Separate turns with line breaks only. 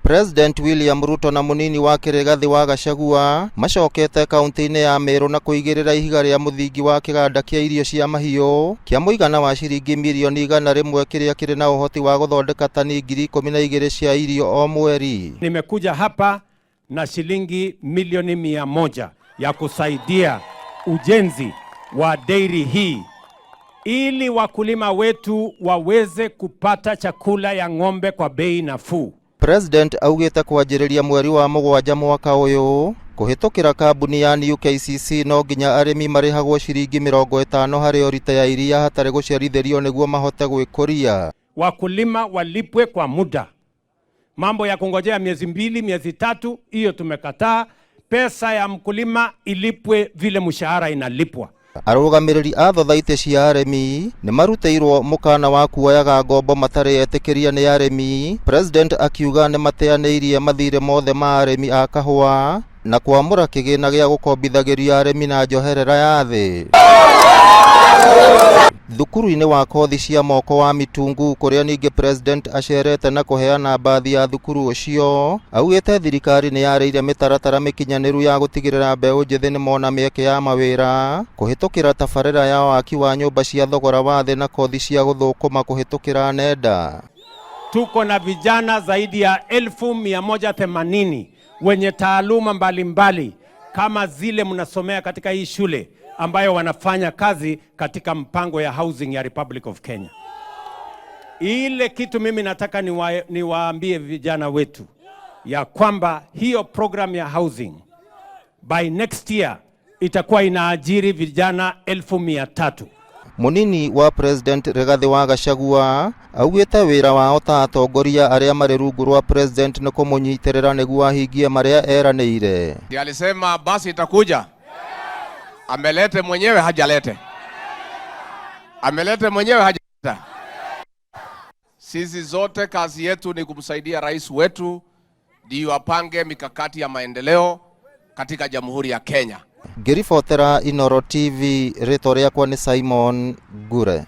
President William Ruto na mũnini wake Rigathi wa Gachagua macokete kaunti-inĩ ya Meru na kũigĩrĩra ihiga rĩa mũthingi wa kĩganda kĩa irio cia mahiũ kĩa mũigana wa ciringi mirioni 100 kĩrĩa kĩrĩ na ũhoti wa gũthondeka tani 12,000 cia irio o mweri.
Nimekuja hapa na shilingi milioni 100 ya kusaidia ujenzi wa dairy hii ili wakulima wetu waweze kupata chakula ya ng'ombe kwa bei nafuu.
President augĩte kwanjĩrĩria mweri wa 7 mwaka ũyũ kũhĩtũkĩra kambuni ya New KCC no nginya arĩmi marĩhagwo ciringi 50 harĩ o rita ya iria hatarĩ gũcerithĩrio nĩguo mahote gwĩkũria.
Wakulima walipwe kwa muda. Mambo ya kungojea miezi 2, miezi 3, hiyo tumekataa. Pesa ya mkulima ilipwe vile mshahara inalipwa.
Arũgamĩrĩri a thothaitĩ cia arĩmi nĩ marutĩirwo mũkana wa kuoyaga ngombo matarĩ etĩkĩria nĩ arĩmi. President akiuga nĩ mateanĩirie mathirĩ mothe ma arĩmi a kahũa na kwamũra kĩgĩna gĩa gũkombithagĩria arĩmi na njoherera ya thĩ. Thukuru-inĩ wa kothi cia moko wa Mitungu kũrĩa ningĩ President acerete na kũheana mbathi ya thukuru ũcio, augĩte thirikari nĩ yarĩire mĩtaratara mĩkinyanĩru ya gũtigĩrĩra mbeũ njĩthĩ nĩ mona mĩeke ya mawĩra kũhĩtũkĩra tabarĩra ya waki wa nyũmba cia thogora wa thĩ na kothi cia gũthũkũma kũhĩtũkĩra nenda.
Tuko na vijana zaidi ya 180,000 wenye taaluma mbalimbali kama zile mnasomea katika hii shule ambayo wanafanya kazi katika mpango ya housing ya Republic of Kenya. Ile kitu mimi nataka niwaambie vijana wetu ya kwamba hiyo program ya housing by next year itakuwa inaajiri vijana 300,000.
Munini wa President Rigathi wa Gachagua augĩte wĩra wao ta atongoria arĩa marĩ rungu rwa President nĩ kũmũnyitĩrĩra nĩguo ahingie marĩa eranĩire.
Alisema basi itakuja, amelete mwenyewe hajalete, amelete mwenyewe hajaleta. Sisi zote kazi yetu ni kumsaidia rais wetu ndio apange mikakati ya maendeleo katika Jamhuri ya Kenya.
Ngĩribotera Inooro TV, rĩtwa rĩakwa nĩ Simon Ngure.